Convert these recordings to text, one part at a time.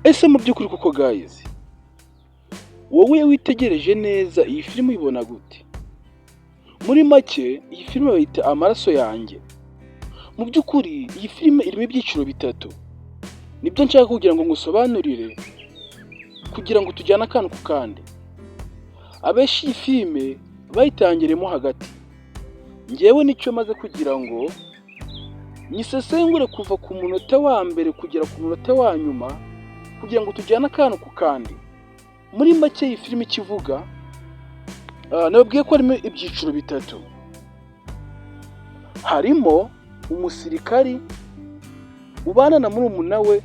Ese mu by'ukuri koko guys, wowe witegereje neza iyi filime uyibona gute? Muri make iyi filime bayita Amaraso Yanjye. Mu by'ukuri iyi filime irimo ibyiciro bitatu, nibyo nshaka kugira ngo ngusobanurire, kugira ngo tujyane akantu ku kandi. Abenshi iyi filime bayitangiremo hagati, ngewe nicyo maze kugira ngo nyisesengure kuva ku munota wa mbere kugera ku munota wa nyuma, kugira ngo tujyane akantu ku kandi. Muri make iyi filime ikivuga, nababwiye ko harimo ibyiciro bitatu. Harimo umusirikari ubana na murumuna we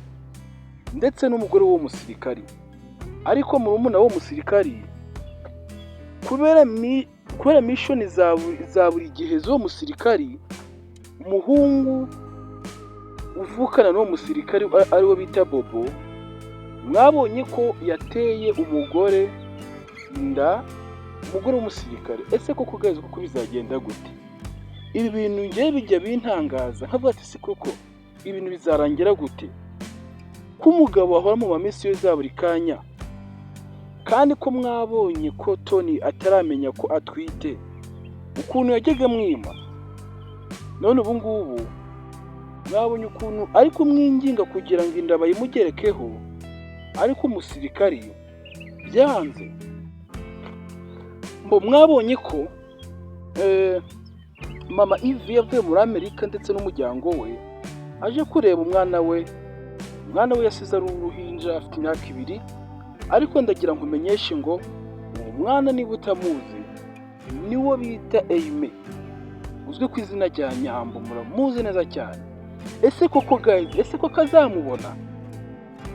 ndetse n'umugore w'uwo musirikari, ariko murumuna w'uwo musirikari kubera mission za buri gihe z'uwo musirikari, umuhungu uvukana n'uwo musirikari ariwe bita Bobo, mwabonye ko yateye umugore inda, umugore w'umusirikare. Ese koko guys, koko bizagenda gute? Ibi bintu ngewe bijya bintangaza, nkavuga ati: "Si koko ibintu bizarangira gute?" Ko umugabo ahora mu ma mission za buri kanya, kandi ko mwabonye ko Tony ataramenya ko atwite, ukuntu yajyaga amwima, none ubu ngubu mwabonye ukuntu ari kumwinginga kugira ngo inda bayimugerekeho, ariko umusirikari byanze. Mbo mwabonye ko mama Ivy yavuye muri Amerika ndetse n'umuryango we, aje kureba umwana we. Umwana we yasize ari uruhinja, afite imyaka 2. Ariko ndagira ngo umenyeshe ngo uwo mwana, niba utamuzi, niwo bita Aime, uzwi ku izina rya Nyambo, muramuzi neza cyane. Ese koko guys, ese koko azamubona?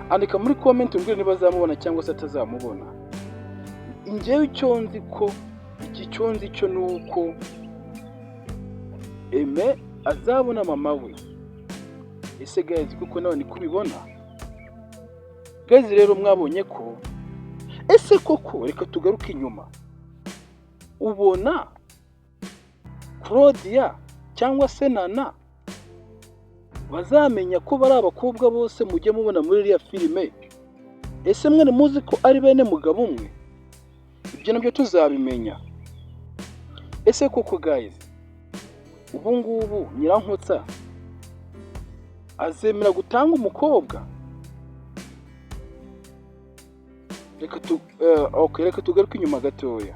Andika muri comment umbwire niba azamubona cyangwa se atazamubona. Njyewe icyo nzi ko iki cyo nzi cyo ni uko Aime azabona mama we. Ese guys, kuko nawe niko ubibona? Guys rero, mwabonye ko, ese koko, reka tugaruke inyuma, ubona Claudia cyangwa se Nana bazamenya ko bari abakobwa bose mujye mubona muri iriya filime? Ese mwene muzi ko ari bene mugabo umwe? Ibyo nabyo tuzabimenya. Ese koko guys, ubu ngubu Nyirankotsa azemera gutanga umukobwa? Reka tu okay, reka tugaruke inyuma gatoya.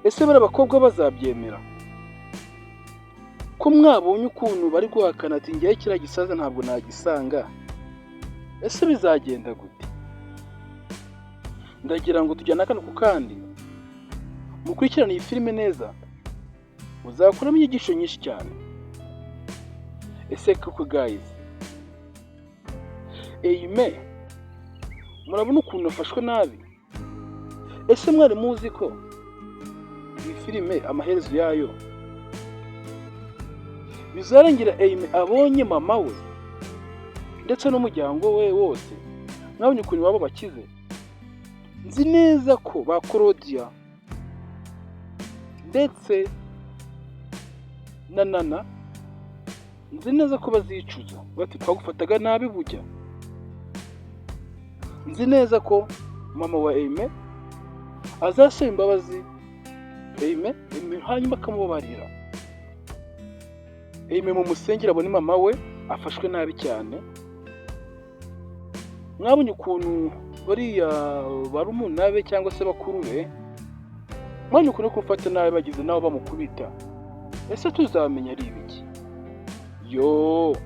Ese bari abakobwa bazabyemera, ko mwabonye ukuntu bari guhakana ati: "Ngewe kiriya gisaza ntabwo nagisanga"? Ese bizagenda gute? Ndagira ngo tujyane akantu ku kandi, mukurikirane iyi filime neza, muzakuramo inyigisho nyinshi cyane. Ese koko guys, Aime murabona ukuntu afashwe nabi? Ese mwari muzi ko iyi filime amaherezo yayo bizarangira Aime abonye mama we ndetse n'umuryango we wose? Mwabonye ukuntu iwabo bakize. Nzi neza ko ba Claudia ndetse na Nana, nzi neza ko bazicuza bati: "Twagufataga nabi bujya." Nzi neza ko mama wa Aime azasaba imbabazi Aime, Aime hanyuma akamubabarira. Aime mu musengero abone mama we afashwe nabi cyane. Mwabonye ukuntu bariya barumuna be cyangwa se bakuru be, mwabonye ukuntu kumufata nabi, bageze naho bamukubita. Ese tuzamenya ari ibiki? Yo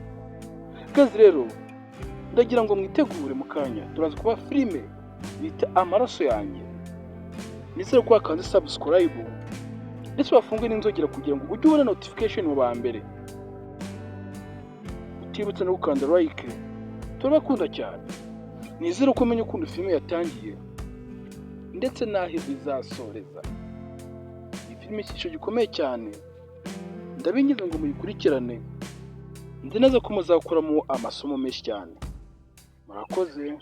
guys rero, ndagira ngo mwitegure, mu kanya turaza kuba filime bita Amaraso Yanjye. Nizere ko wakanze subscribe ndetse wafunguye n'inzogera kugira ngo ujye ubona notification mu ba mbere, utibutse no gukanda like. Turabakunda cyane. Nizere ko umenya ukuntu filime yatangiye ndetse n'aho izasoreza. Iyi filime icyiciro gikomeye cyane, ndabinginze ngo muyikurikirane. Nzi neza ko muzakuramo amasomo menshi cyane. Murakoze.